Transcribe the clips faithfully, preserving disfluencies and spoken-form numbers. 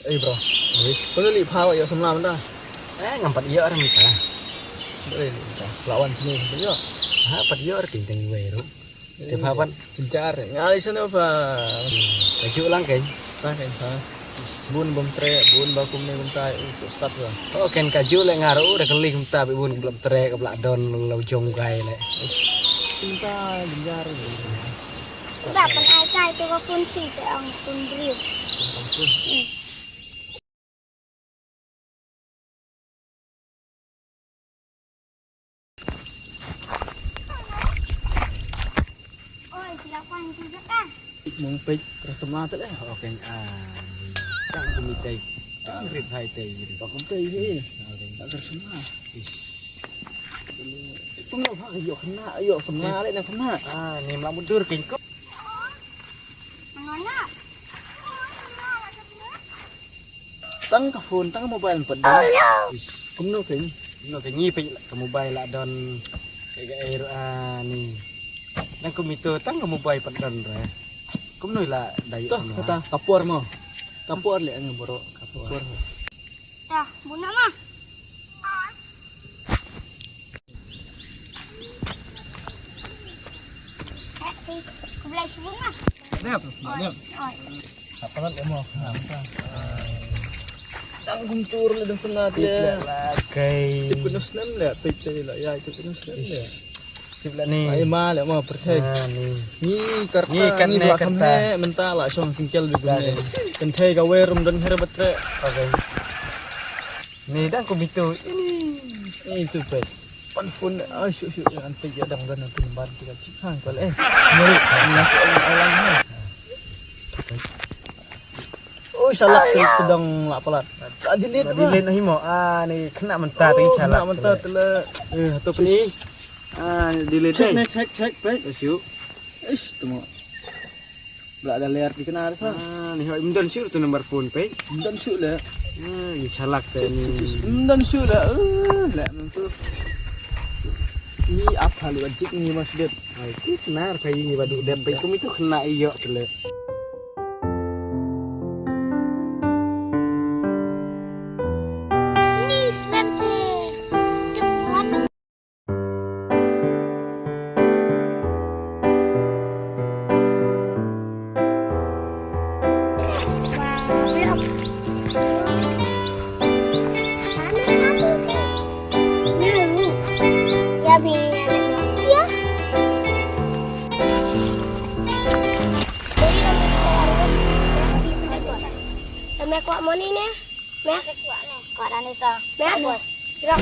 Eh bro. Oi. Kano leit pha ïoh samla mynta? Eh, ngam pat ïoh re mynta. Balei leit mynta? La wan shane pat ïoh. Ha, pat ïoh re, teng teng iwei ruh. Te pha pat. Jynjar. Nga leit shane pha. Kajuh lang kein. Pha kein pha. Bun bym treh, bun ba kumne kumta, u suk sat ba. Oh, kein kajuh leh nga ruh, da kylli kumta, ba bun bym treh, ka bla don, la jong kai leh. Kumta jynjar. Ba pyn ai kai tu ka kun si, se ong kun briew. Oi, sila kuan tu je kan. Mong pej rasa mata leh. Oh, kein ah. Tang kumi tai. Tang rit hai tai. Ba kum tai ni. Oh, kein. Tak rasa mata. Tum nak ha, ïoh kena, ïoh samla leh na kena. Ah, ni mla mudur kein ko. Tang ka phone, tang ka mobile pat don. Ish. Kumno kein? Kumno kein ngi peit ka mobile la don. Ka, ka, eh, ah, ni. Tang kumito, tang ka mobile pat don re. Kumno la dei. Toh, kata, ka por mo. Ka por leh ngi bro, ka por. Ka por. Dah, buna mah. Dep, dep. Apa lagi mau? Tang kumtur le dang senat le. Kai. Tip kena snem le, tip tip la ya, tip kena snem le. Tip la ni. Ai ma le ma perthei. Ah, ni. Ni karta, ni kan ni ne bla karta. Kam he, mynta la shong singkel bi gune. Kan thei ka wer rum don her batre. Okay. Ni dang kumito. Ini. Ini tu pet. Pan phone, ai shu shu, an pet ya dang don tu ban tu ka chik hang kol eh. Ni. Ni aku orang orang ni. Oh, salah tu dang la palat. Ah, delete. Delete hi mo. Ah, ni kena mynta tu salah. Kena mynta tu la. Eh, tu ni. Ah, delete. Check ni, check, check, pet. Shu. Ish, tu mo. Bla da ler ti kena tu. Ah, ni hoi mdon shu tu number phone pe. Mdon shu le. Ah, ni chalak te ni. Mdon shu le. Eh, le mdon tu. Ni apa lu ajik ni mas dep. Ai, ti kena pe ni badu dep pe kumi tu kena ïoh tu le. Ni slam je. Jep wan. Dah me kwah moni ne? Me? Kwah ne. Kwah dah ne sa. Me? Bos. Gerak.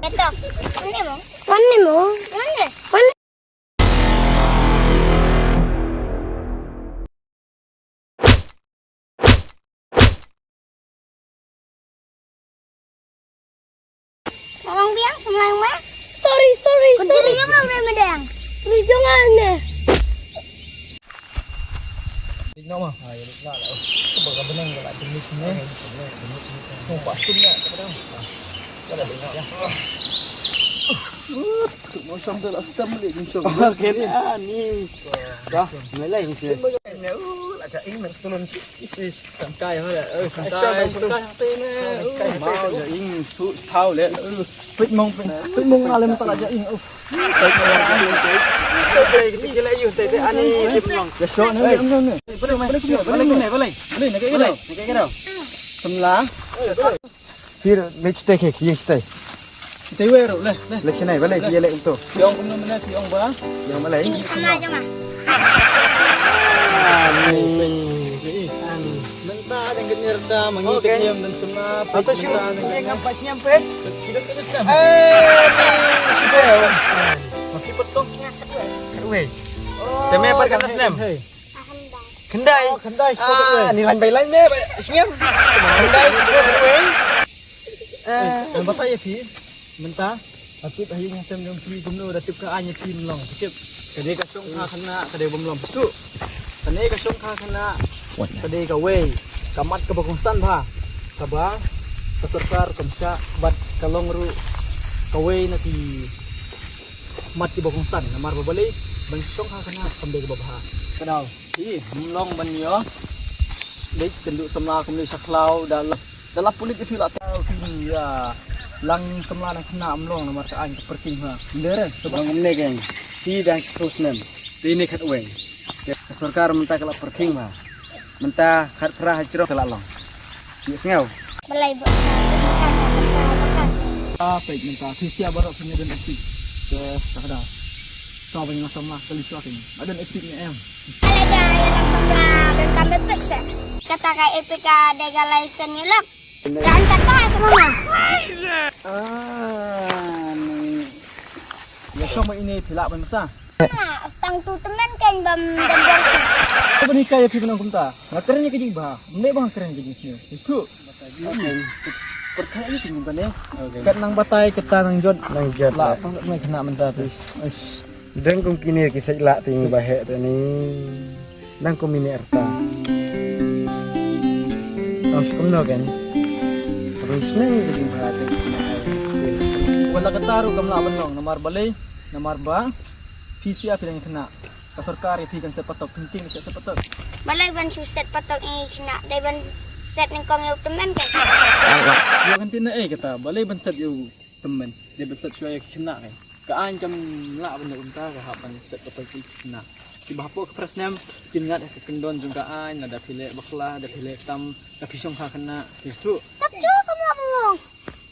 Eto, one mo? One mo? One? One? Tolong biang semua yang mah. Sorry, sorry, sorry. Kunci dia mau main medang. Sorry, jangan. Ino mah. Ah, ya, lah, lah. Coba ka benang ka lah jenis ni. Oh, pasum ya, kadang. Ka lah benang ya. Tu mosong tu lah stem le mosong. Okey ni. Dah, mulai mesti. Ni, uh, lah cak ini turun. Sangkai ha le. Eh, sangkai, sangkai hati ni. Sangkai mau ja ing su stau le. Pit mong, pit mong alim tak ja ing. Uf. Kita gila you tete ani. Ya so ni, ni, ni. Boleh, boleh, boleh, boleh, boleh. Boleh nak kira. Nak kira. Semla. Pir, ni stay ke, ye stay. Kita iwe ru leh, leh. Leh sini, balei, leh. Dia leh untuk. Tiong kumno mena, tiong ba. Tiong balei. Ini sama aja mah. Mentah dan genir ta, mengi. Okey. Tenyem dan semua. Atau sini, sini ngampak senyam pet. Tidak terus kan? Eh, ni, sudah. Masih petong. Weh. Teme pat kan senyam. Hei. Khyndai. Oh, khyndai, shuwa khyndai. Ah, ni lain bai lain me, bai, sngem. Khyndai, shuwa khyndai. Ah, ngan batai ïa phi. Mynta, la tip ha ïing ha sem jong phi kumno, la tip ka aiñ ïa phi, ym long. Tip. Ka dei ka shongkha khynnah, ka dei bym long. Shu. Kane ka shongkha khynnah, ka dei kawei ka mat kaba kongsan bha. Kaba ka sorkar kam shah, bad ka long ruh kawei na ki mat kiba kongsan, namar ba balei, ban shongkha khynnah kam dei kaba bha. Ka dei, hi, ym long ban ïoh leit kynduh samla kumne sha khlaw, da la, da la pulit ïa phi la tau phi ïa lang samla na khynnah, ym long, namar ka aiñ ka pyrkhing bha. Ym dei re, to ba. Long kumne keiñ, phi dang khatphra snem, te ine khatwei. Ka sorkar mynta ka la pyrkhing bha. Mynta khatphra ha jrong ka la long. Ïohsngew. Balei ba ka, ka, ka, ka, ka, ka. Ah, peit mynta, phi sia baroh phi don etik. Te, ta ka da. To ba ngi la samla, kali shuwa keiñ. Don etik ne em. Balei da ïa la samla, don kam etik se. Kata ka etik ka dei ka license ïa lok. Dan kata semua. Ah, ni. Ïa, to ba ine phi lah ban masa. Ah, stang tu tymmen keiñ bym don bor shuh. Ba ni kai ïa phi ban ong kumta. Nga kren ïa ka jingbha. Ym dei ba nga kren ïa ka jingsniew. Itu. Pyrkhat ïa ka jingkane. Okey. Kat nang batai, kata nang jot. Nang jot. Lah, lah. Pang kat nang kena mynta tu. Ish. Dang kum kine ki sait lah ting ba heh te ni. Dang kum ine arta. Nang skum no kan. Terus nang ka jingbha te. Wala kata ruh kam lah ban long. Namar balei. Namar ba. Phi sia phi dang kena. Ka sorkar ïa phi kan set patok, pynting set, set patok. Balei ban shu set patok ïa khynnah, dei ban set nyngkong ïa u tymmen kan. Ïa kan tin na ei kata, balei ban set ïa u tymmen, dei ban set shuwa ïa khynnah kan. Ka aiñ kam lah ban ïa kumta, ka hap ban set patok ïa khynnah. Kiba hapoh ka phra snem, kin ngat ïa ka kyndon jong ka aiñ, lada phi leh bakla, lada phi leh tam, lada phi shongkha khynnah, phi shu. Tap chu kam lah ban long.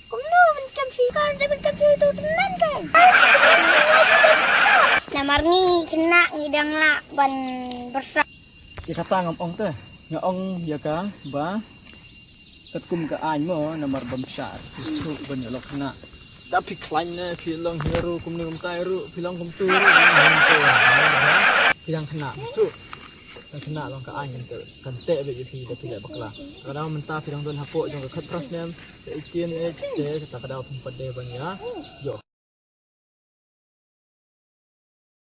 Kumno ban kem phi ka, dei ban kem phi tu tymmen ka. Namar ngi khynnah ngi dang lah ban byrsa. Ïa kata ngam ong te. Nga ong ïa ka ba katkum ka aiñ mo namar bym shah. Phi shu ban ïalok khynnah. Da phi khlaiñ ne phi long hero kumne kumtai ruh, phi long kumtu ruh. Phi dang khynnah. Phi shu. Kan khynnah long ka aiñ kan teh, kan teh beit ïa phi da phi leh bakla. Ka daw mynta phi dang don hapoh jong ka khatphra snem, ka eighteen age te kata ka daw phi pat dei ban ïa. Ïoh.